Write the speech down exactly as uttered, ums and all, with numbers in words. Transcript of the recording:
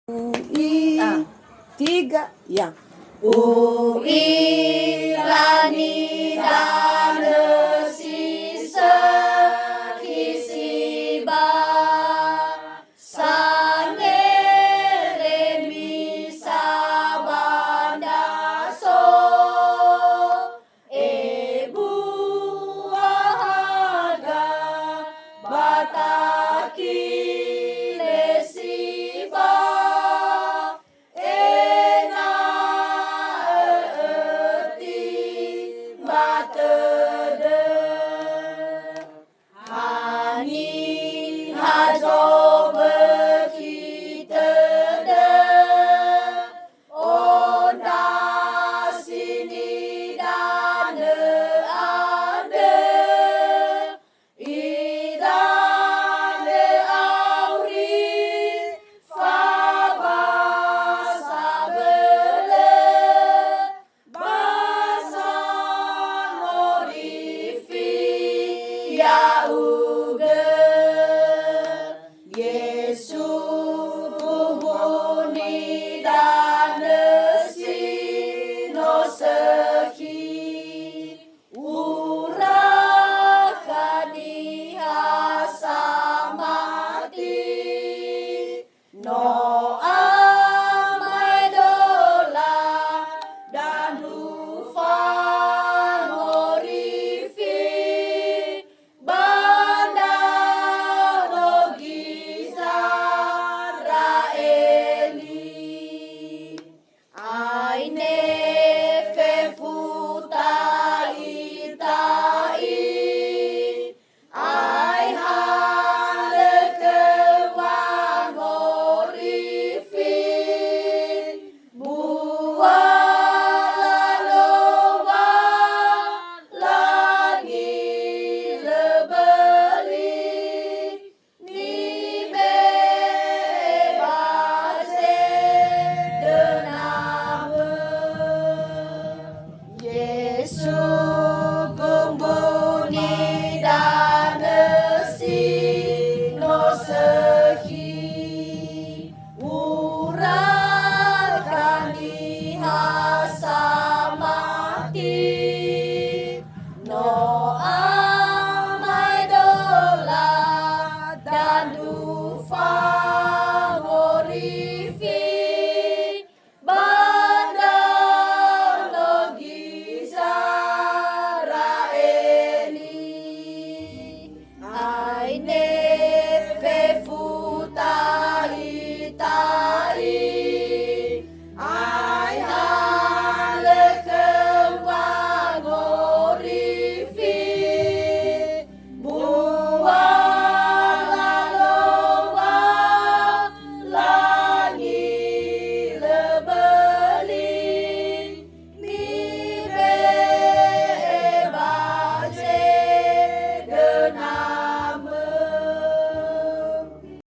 U'i. Ah. Tiga, ya. U'ila nidanö si sökhi sibai, sangeremi sa ba ndra so. Ebua haga ba takile sibai, ena'ö öti ba tödö. Haniha zobökhi tödö, ondrasi nidanö andrö, idanö auri fabasa bölö, ba sangorifi ya'ugö. Yesu, bumbu nidanö si no sökhi, urakha niha samati. No amaedola dandu fangorifi, ba ndra'o Gizera'eli. Aine fefu ta'ita'i, Aeha lö khöu wangorifi, buala Lowalangi lö böli, nibe'e ba zedöna mö. Yesu, bumbu nidanö si no sökhi, urakha niha samati. No amaedola dandu fangorifi,